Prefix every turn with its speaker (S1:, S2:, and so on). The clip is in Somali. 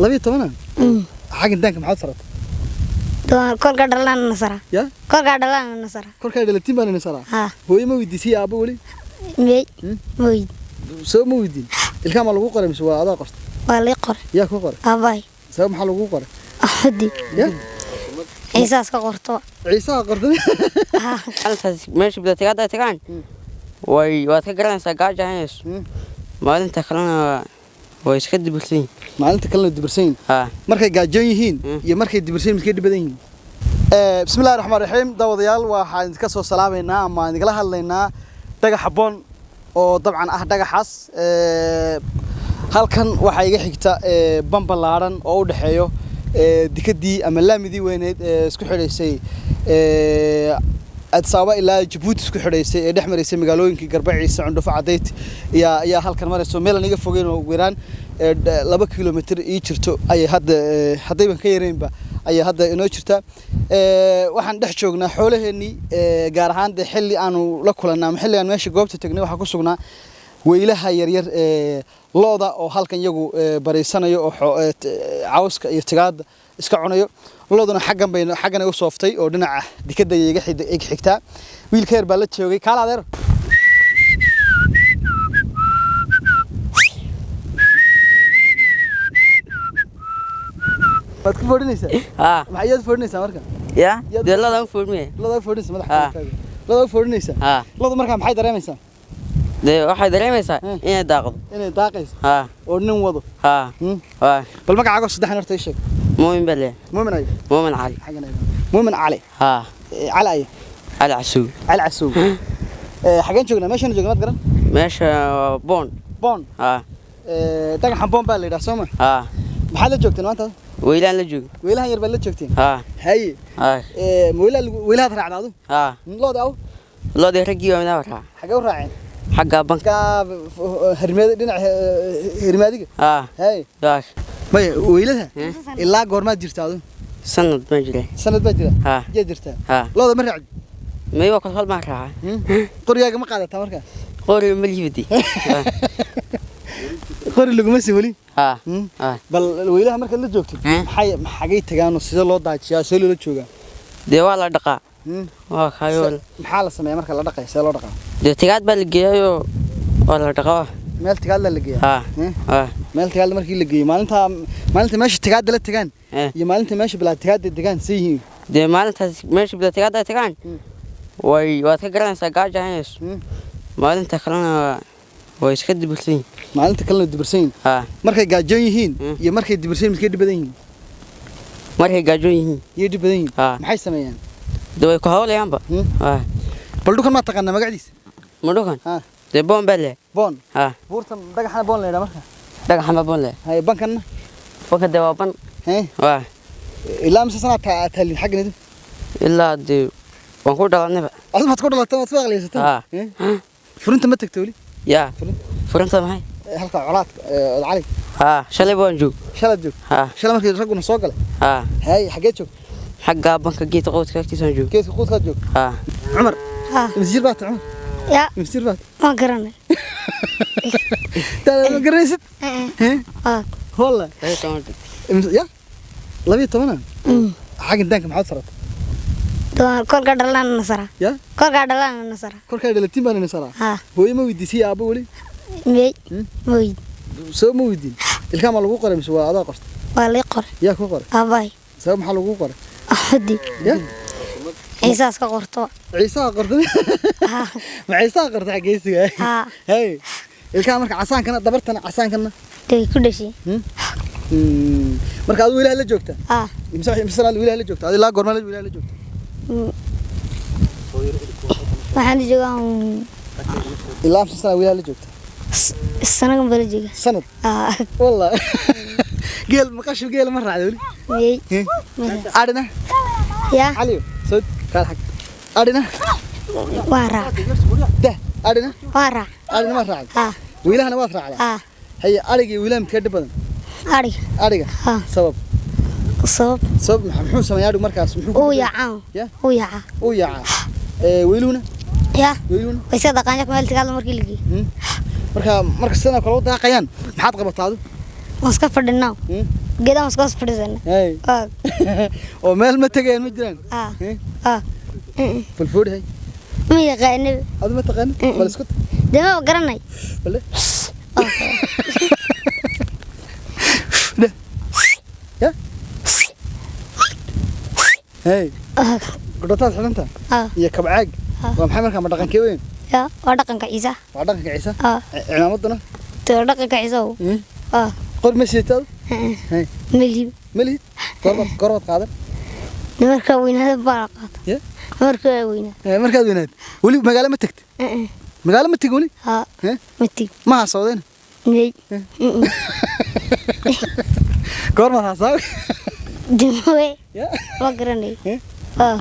S1: 12 xaggan daanka maxaad saratay?
S2: Kolka dhalaan nasara.
S1: Ya?
S2: Kolka dhalaan nasara.
S1: Kolkaa dhalatiin baan ina saraa.
S2: Haa.
S1: Hooyo ma weydiisay aabbo weli?
S2: Mey. Moyd.
S1: Soo ma weydiin? Ilkaha ma lagu qoray mise waa adaa qortay?
S2: Waa lii qoray.
S1: Yaa ku qoray?
S2: Aabbahay.
S1: Sabab maxaa lagu qoray?
S2: Axudi.
S1: Ya?
S2: Ciisaas ka qorto.
S1: Ciisaha qortay.
S2: Haa.
S3: Maalintaas meesha biblioteekada ay tagaan way waad ka garanaysaa gaajo haynayso. Maalinta kalena way iska dibirsan yihiin.
S1: Maalinta kalena dibirsan yihiin.
S3: Haa.
S1: Markay gaajoon yihiin iyo markay dibirsan yihiin midkay dhib badan yihiin. Bismillahi raxmaani raxiim. Daawadayaal, waxaan idinka soo salaameynaa ama idinkala hadlaynaa dhagaxa Boon oo dabcan ah dhagaxaas. Halkan waxaa iga xigta ban ballaaran oo u dhexeeyo dikadii ama laamidii weyneyd ee isku xidhaysay Addis Ababa ilaa Djibouti isku xidhaysay ee dhex maraysay magaalooyinkii Garbaciise, Cundhufo, Cadayd ayaa halkan marayso. Meel aan iga fogeyn oo ugu yaraan 2 kiiloomitir ii jirto ayay hadda, haddayban ka yareynba ayay hadda inoo jirtaa. Waxaan dhex joognaa xoolaheennii, gaar ahaan dee xilli aanu la kulannay ama xilli aan meesha goobta tagnay waxaa ku sugnaa weylaha yaryar ee lo'da oo halkan iyagu bariisanayo oo cawska iyo tigaadda iska cunayo. Lo'duna xaggan ay u sooftay oo dhinaca dikadda ayay iga xigtaa. Wiilka yar baa la joogay. Kaala adeer. Waad ku foodhinaysaa?
S3: Haa.
S1: Maxaa iyaad foodhinaysaa marka?
S3: Ya? Dee lo'da u foodhinaya.
S1: Lo'da u foodhinaysaa madaxa
S3: Haa.
S1: kaaga. Lo'da u foodhinaysaa?
S3: Haa.
S1: Lo'du markaa maxay dareemaysaa?
S3: Dee waxay dareemaysaa inay daaqdo.
S1: Inay daaqayso.
S3: Haa.
S1: Oo nin wado.
S3: Haa. Haa.
S1: Bal magacaaga saddexan horta ii sheeg.
S3: Muumin baa leeyahay.
S1: Muumin ayo.
S3: Muumin Cali.
S1: Xaggan ayo. Muumin Cali.
S3: Haa.
S1: Cali ayo.
S3: Cali Casuub.
S1: Cali Casuub. Xageen joognaa? Meeshaan joognaa maad garan?
S3: Meesha waa Boon.
S1: Boon.
S3: Haa.
S1: Dhagaxan Boon baa la yidhaha soo ma?
S3: Haa.
S1: Maxaad la joogteen maanta?
S3: Weylaan la joogo.
S1: Weylahan yar baad la joogteen?
S3: Haa.
S1: Haye.
S3: Haa.
S1: Ma weylahaad raacdaa adu?
S3: Haa.
S1: Lo'da aw?
S3: Lo'da raggii waa midaba raaca.
S1: Xagee u raaceen?
S3: Xagga banka.
S1: Xagga hirmaadi dhinaca hirmaadiga?
S3: Haa.
S1: Haye.
S3: Daas.
S1: Maya weylaha ilaa goormaad jirtaa adu?
S3: Sanad baan jiray.
S1: Sanad baa jira?
S3: Haa.
S1: Yaa jirtaa?
S3: Haa.
S1: Lo'da ma raacdi?
S3: May waa kol baan raacaa.
S1: Qorigaaga ma qaadataa markaa?
S3: Qori ma liibadi.
S1: Qori laguma sii weli?
S3: Haa. Haa.
S1: Bal weylaha markaad la joogtid maxay xagay tagaan oo sidee loo daajiyaa, sidee loola joogaa?
S3: Dee waa la dhaqaa. Waa kayo.
S1: Maxaa la sameeyaa marka la dhaqayo? Sidee loo dhaqaa?
S3: Dee tigaad baa la geeyayoo waa la dhaqaa.
S1: Meel tigaad la geeyaa?
S3: Haa. Haa.
S1: Meel tigaad markii la geeyo maalinta meesha tigaadda la tagaan iyo maalinta meesha bilaa tigaadda degaan see yihiin?
S3: Dee maalintaas meesha bilaa tigaadda ay tagaan way waad ka garanaysaa gaajo haynayso. Maalinta kalena way iska dibirsan yihiin.
S1: Maalinta kalena dibirsan yihiin.
S3: Haa.
S1: Markay gaajoon yihiin iyo markay dibirsan yihiin midkay dhib badan yihiin?
S3: Markay gaajoon yihiin.
S1: Iyo dhib badan yihiin.
S3: Haa.
S1: Maxay sameeyaan?
S3: Dee way ku hawlayaanba. Haa.
S1: Bal dhukan ma taqaanaa magaciisa?
S3: Ma dhukan?
S1: Haa.
S3: Dee Boon baa leeyahay.
S1: Boon.
S3: Haa.
S1: Buurtan dhagaxana Boon la yidhaha marka?
S3: Dhagaxan baa Boon leeyahay.
S1: Haye bankanna?
S3: Banka dee waa ban.
S1: Hee?
S3: Waa.
S1: Ilaa mise sanaa taalin xaggan idin?
S3: Ilaa dee waan ku dhalanayba.
S1: Adigu maxaad ku dhalatay? Waad ku aqliyaysatay?
S3: Haa.
S1: Furinta ma tagtay weli?
S3: Yaa. Furinta maxay?
S1: Halka colaadka Cali.
S3: Haa, shalay baan joog.
S1: Shalay joog.
S3: Haa.
S1: Shalay markii ragguna soo galay.
S3: Haa.
S1: Haye, xagee joog?
S3: Xagga banka geedka quudka agtiisa joog.
S1: Geedka quudka joog.
S3: Haa.
S1: Cumar.
S2: Haa.
S1: Imse jir baad tahay Cumar?
S2: Ya.
S1: Imse jir baad?
S2: Ma garanay.
S1: Taa ma garanaysid?
S2: Hee? Haa.
S1: Holla.
S3: 12.
S1: Ya? 12? Xaggan daanka maxaad saratay?
S2: Kolka dhalaan nasara.
S1: Ya?
S2: Kolka dhalaan nasara.
S1: Kolka dhalatiin baan ina saraa.
S2: Haa.
S1: Hooyo ma weydiisay aabbo weli?
S2: Mey. Moyd.
S1: Soo ma weydiin? Ilkaha ma lagu qoray mise waa adaa qortay?
S2: Waa lii qoray.
S1: Yaa ku qoray?
S2: Aabbahay.
S1: Sabab maxaa lagu qoray?
S2: Axudi.
S1: Ya?
S2: Ciisaas ka qorto.
S1: Ciisaha qortay?
S2: Haa.
S1: Ma ciisaha qortay xaggeesiga?
S2: Haa.
S1: Hey. Ilkaha marka casaankana dabartana casaankana?
S2: Dee ku dhashay.
S1: Marka adigu weylaha la joogtaa?
S2: Haa.
S1: Imse sanaa weylaha la joogtaa? Adigu ilaa goorma weylaha la joogtaa?
S2: Waxaan joogaa
S1: ilaa imse sanaa weylaha la joogtaa?
S2: Sanadan baa la joogaa.
S1: Sanad?
S2: Haa.
S1: Wallah. Geel maqasho geel ma raacday weli?
S2: Mey.
S1: Adhina?
S2: Ya.
S1: Cali, soo kaal xag. Adhina?
S2: Waan raac.
S1: Dah, adhina?
S2: Waan raac.
S1: Adhina ma raacday?
S2: Haa.
S1: Weylahana waad raacdaa?
S2: Haa.
S1: Haye, adhiga iyo weylaha midkee dhib badan?
S2: Adhiga.
S1: Adhiga?
S2: Haa.
S1: Sabab?
S2: Sabab?
S1: Sabab muxuu sameeyaa adhigu markaas? Muxuu
S2: Uu yaacaa.
S1: Ya?
S2: Uu yaacaa.
S1: Uu yaacaa. Weyluhuna?
S2: Ya.
S1: Weyluhuna?
S2: Way iska dhaqaan meel tigaad markii la geeyo.
S1: Marka sidan kale u daaqayaan maxaad qabataa adu?
S2: Waan iska fadhinaa. Geedaha iska hoos fadhiisana.
S1: Hey.
S2: Ah.
S1: Oo meel ma tegayaan, ma jiraan?
S2: Ah.
S1: Eh?
S2: Ah.
S1: Fulfuudhi, hay.
S2: Ma yaqaani.
S1: Adu ma taqaani? Bal isku
S2: Dee ma garanay.
S1: Bale dheh ya. Hey.
S2: Ah.
S1: Gudhataad xidhanta
S2: Ah.
S1: iyo kabcaag.
S2: Ah.
S1: Waa maxay markaa? Ma dhaqankee weyn?
S2: Ya, waa dhaqanka Ciise.
S1: Waa dhaqanka Ciise.
S2: Ah.
S1: Cimaamaduna?
S2: Tee dhaqanka Ciise.
S1: Eh?
S2: Ah.
S1: Qor ma siitaad? Hey.
S2: Malib.
S1: Malihid? Goorbaad qaadan?
S2: Marka weynaada baa la qaata.
S1: Ya.
S2: Marka weynaada.
S1: Eh, markaad weynaad. Weli magaalo ma tagtid? Magaalo ma tegi weli?
S2: Ha.
S1: Eh?
S2: Ma tegi.
S1: Ma haasawdeen?
S2: May.
S1: Goormaad haasaawi?
S2: Dee
S1: Ya.
S2: ma garanay.
S1: Eh?
S2: Ah.